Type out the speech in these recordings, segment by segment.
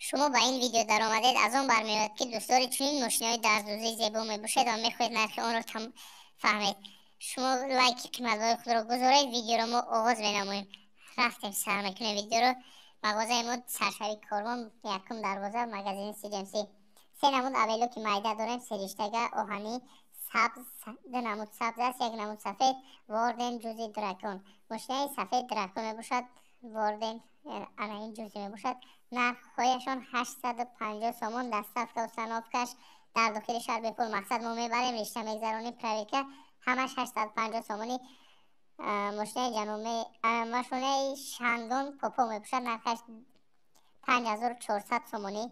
Шумо ба ин видео даромадед, аз он бармеояд, ки дӯстдори чунин мошинаҳои дастдӯзии зебо мебошед ва мехоҳед нархи онро фаҳмед. Шумо лайки қиматбои худро гузоред, видеоро мо оғоз менамоем. Рафтем, сар мекунем видеоро. Мағозаи мо саршави Корвон, якум дарвоза, магазини CGMC. Се намуд авелоки майда дорем: сериштага, оҳанӣ, сабз, ду намуд сабз аст, як намуд сафед, Ворден, ҷузи дракон. Мошинаи сафед дракон мебошад, Ворден ана ин ҷузи мебошад. Нархҳояшон 850 сомон, доставка, установкаш дар дохили шаҳр бепул. Мақсад, мо мебарем, ришта мегзаронем, проверка, ҳамаш 850 сомонӣ. Мошинаи ҷануме, мошинаи Шангон Попо мебошад, нархаш 5400 сомонӣ,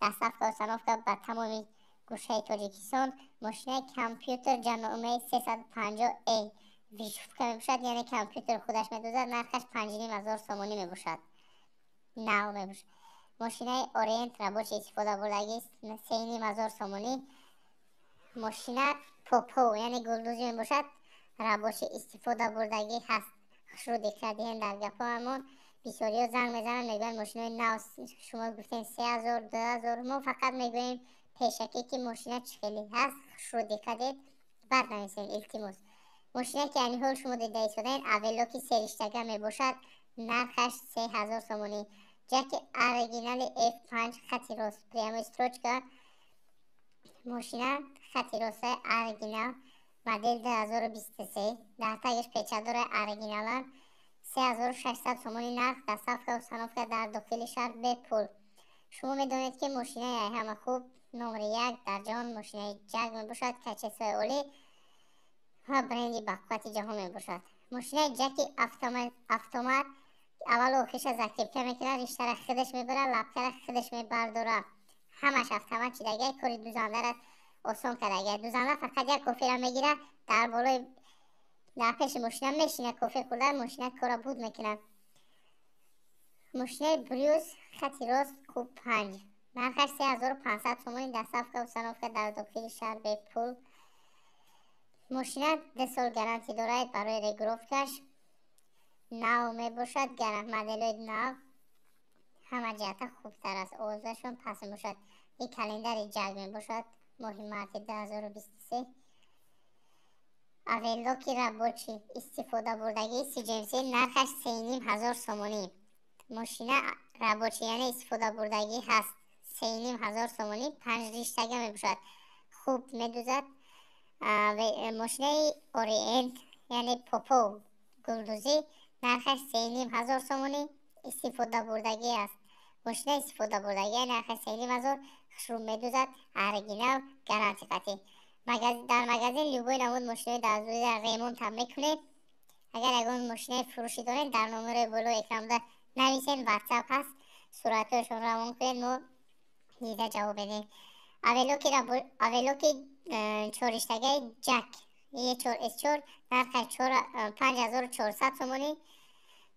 доставка, установка ба тамоми гӯшаи Тоҷикистон. Мошинаи компютер Ҷанумеи 350 э вышивка мебошад, яъне компютер худаш медозад, нархаш 5500 сомонӣ мебошад, нав мебошад. Мошинаи Ориент рабочий истифода бурдагӣ 3500 сомонӣ. Мошина Попо, яъне гулдӯзӣ мебошад, рабочий истифода бурдагӣ ҳаст. Хушрӯ диққат диҳем дар гапҳоамон. Бисёриҳо занг мезананд, мегӯянд, мошинои нав шумо гуфтем 3000, 2000. Мо фақат мегӯем пешакӣ, ки мошина чӣ хеле ҳаст. Хушрӯ диққат диҳед, баъд нависем, илтимос. Мошине ки айни ҳол шумо дида истодаед, авелоки сериштага мебошад, нархаш 3000 сомонӣ. Ҷаки оригинали F5, хати рост, прямой строчка, мошина хати ростаи оригинал, модел 2023, дар тагиш печать дора, оригинала, 3600 сомони нарх, доставка, установка дар дохили шаҳр бепул. Шумо медонед, ки мошинаи ҳама хуб, номери як дар ҷаҳон, мошинаи ҷаг мебошад, качествои олӣ ва бренди бақуввати ҷаҳон мебошад. Мошинаи ҷаки автомат, аввалу охириша закрепка мекунад, риштара худаш мебарад, лапкара худаш мебардорад, ҳамаш автомат шидагиа, кори дузандара осон кардагиа. Дузанда фақат як кофера мегирад, дар болои, дар пеши мошина мешинад, кофе хӯрда, мошина кора буд мекунад. Мошинаи Брюс хати рост куб панҷ, нархаш 3500 сомонӣ, доставка, установка дар дохили шаҳр бепул. Мошина 2 сол гарантӣ дорад барои регулировкаш. Нав мебошад, моделҳои нав ҳама ҷиҳата хубтар аст, овозашон паст мебошад. Ин календари ҷаг мебошад, моҳи марти 2023. Авелоки рабочий истифода бурдагии CGMC, нархаш 3500 сомонӣ. Мошина рабочий, яъне истифода бурдагӣ ҳаст, 3500 сомонӣ, панҷ риштага мебошад, хуб медузад. Мошинаи Ориент, яъне Попо гулдузӣ, нархаш 3500 сомонӣ, истифода бурдагӣ аст. Мошина истифода бурдагӣ, нархаш 3500, хушрӯ медузад, оригинал, гарантӣ қатъӣ. Дар магазин любой намуд мошинаи дастдӯзиро ремонтам мекунед. Агар ягон мошинаи фурӯшӣ доред, дар номерои болои экранбуда нависен, Ватсап ҳаст, суратҳояшон равон кунед, мо дида ҷавоб медиҳем. Авелоки чорриштагаи ҷак е чор с чор, нархаш 5400 сомонӣ,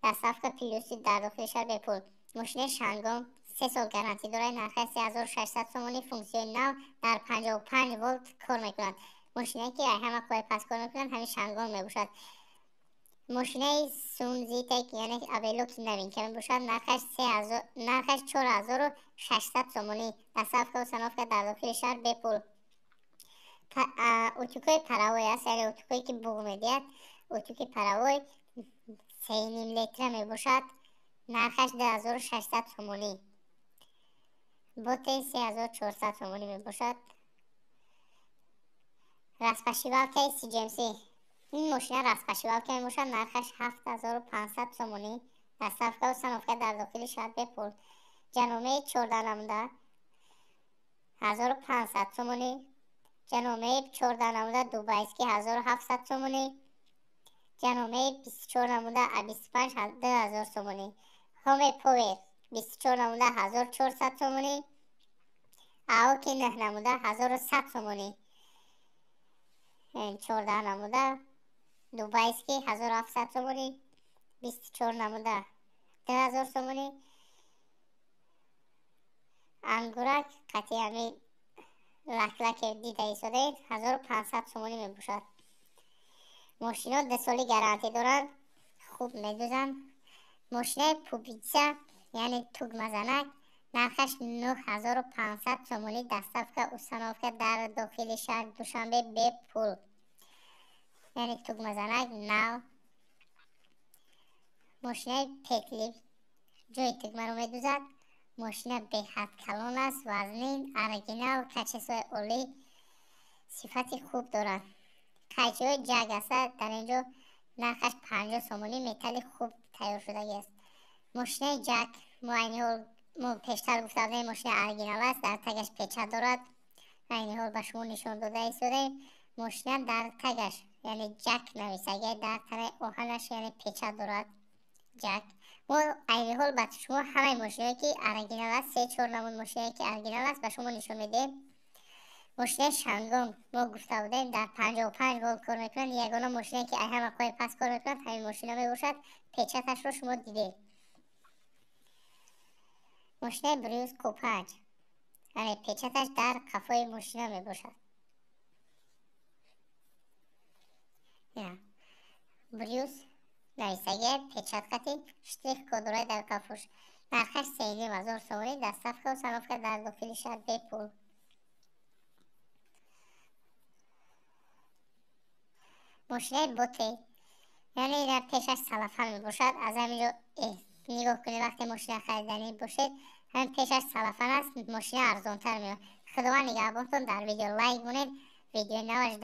доставка плюси дар дохили шаҳр бепул. Мошинаи Шангон 3 сол гарантӣ дорад, нархаш 3600 сомонӣ, функсияи нав, дар 55 волт кор мекунад. Мошинае ки ҳама қувваи паст кор мекунад, ҳамин Шангон мебошад. Мошинаи Сунзитек, яъне авелоки новинка мебошад, нархаш 4600 сомонӣ, доставка, установка дар дохили шаҳр бепул. Утюгҳои паровой аст, яъне утюгҳое ки буғ медиҳад. Утюги паровой 3,5 литра мебошад, нархаш 2600 сомонӣ. Боте 3400 сомонӣ мебошад. Распошивалкаи CGMC, ин мошина распошивалка мебошад, нархаш 7500 сомонӣ, доставка, установка дар дохили шаҳр бепул. Ҷаномеи 14 намуда 1500 сомонӣ. Ҷаномеи 14 намуда дубайский 1700 сомонӣ. Ҷаномеи 24 намуда а 25 2000 сомонӣ. Хоме Повер 24 намуда 1400 сомонӣ. Аоки 9 намуда 1100 сомонӣ. 14 намуда дубайский 1700 сомонӣ, 24 намуда 2000 сомонӣ. Ангурак қатъи ҳамин лаклаке дида истодаед, 1500 сомонӣ мебошад. Мошино 2 соли гарантӣ доранд, хуб медузанд. Мошинаи пуговица, яъне тугмазанак, Нархаш 9500 сомонӣ, доставка установка дар дохили шаҳр Душанбе бепул. Яъне тугмазанак нав. Мошинаи петли ҷои тугмаро медузад. Мошина беҳад калон аст, вазнин, оригинал, качествои олӣ, сифати хуб дорад. Қайчиҳои ҷаг аста, дар инҷо нархаш 50 сомонӣ, металли хуб тайёр шудагӣ аст. Мошинаи ҷак, мо айни ҳол мо пештар гуфта будем, мошина оригинал аст, дар тагаш печат дорад. Айни ҳол ба шумо нишон дода истодаем. Мошина дар тагаш, яъне ҷак нависагӣ, дар танаи оҳанаш, яъне печат дорад ҷак. Мо айни ҳол ба шумо ҳамаи мошиное ки оригинал аст, 3-4 намуд мошиное ки оригинал аст, ба шумо нишон медиҳем. Мошинаи Шангон мо гуфта будем, дар 55 волт кор мекунад. Ягона мошинае ки ай ҳама қои паст кор мекунад, ҳамин мошина мебошад. Печаташро шумо дидед. Мошинаи Брюс Q5, яъне печаташ дар қафои мошина мебошад. Брюс нависагия, печат қати штрих код дорад дар қафош. Нархаш 3500 сомонӣ, доставка установка дар дохили шаҳр бепул. Мошинаи Боте, яъне дар пешаш салафан мебошад. Аз ҳамин ҷо нигоҳ кунед, вақте мошина хариданӣ бошед, ҳамин пешаш салафан аст, мошина арзонтар меояд. Худованд нигаҳбонтон. Дар видео лайк монед, видеои наваш.